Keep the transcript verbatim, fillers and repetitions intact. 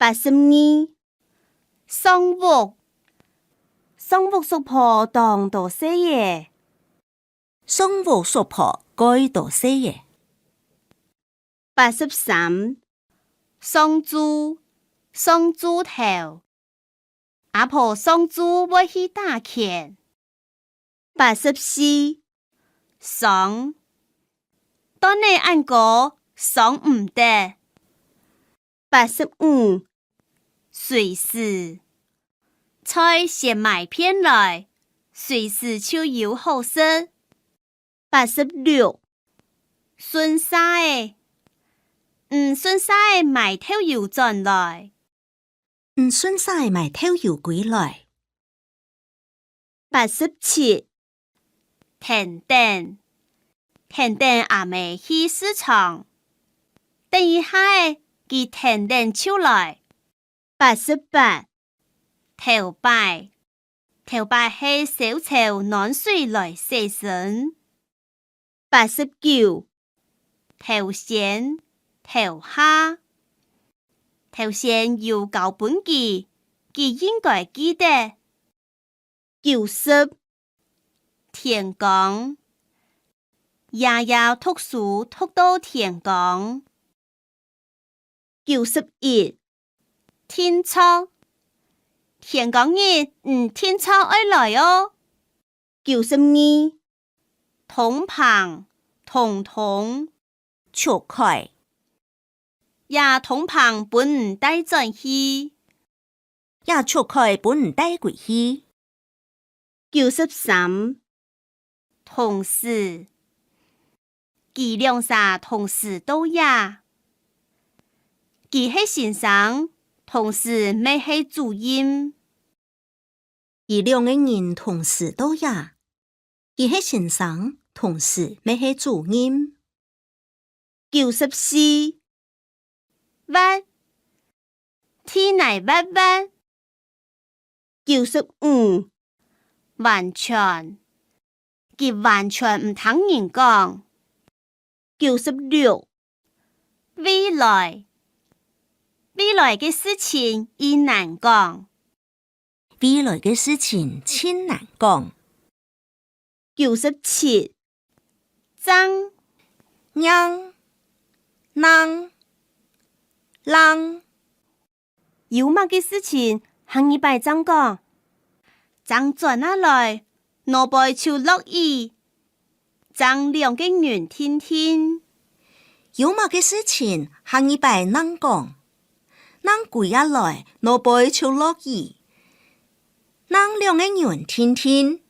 八十二，上屋。上屋叔婆當多細仔。上屋叔婆蓋多細仔。八十三，上晝，上晝頭。阿婆上晝會去打拳。八十四，霜。斷仔恁高，霜毋得。八十五，水柿。菜先買片來，水柿就有好食。八十六，順續仔。嗯，順續仔買豆油轉來。 嗯，順續仔買豆油歸來。八十七，跈等。跈等阿姆去市場。等一下仔，佢跈等就來。八十八，頭擺。頭擺係燒樵暖水來洗身。 八十九，頭先，頭下。頭先有交分佢，佢應該記得。九十，天光。夜夜讀書讀到天光。 九十一，定著。天光日，你定著愛來哦。九十二，通膨，通通。搐愷。這通膨分你帶轉去。 這搐愷分你帶歸去。九十三，同時。佢兩儕同時到這。佢係先生，同時乜係主任。佢兩個人同時到這。佢係先生，同時乜係主任。 九十四，斡。地泥斡斡。九十五，完全。佢完全毋聽人講。九十六，未來。未來个事情已難講。 未來个事情盡難講。九十七，正。正。正。有麼个事情，下二擺正講。正轉啊來，外背就落雨。 正兩個人定定。有麼个事情，下二擺正講。正歸啊來，外背就落雨。正兩個人定定，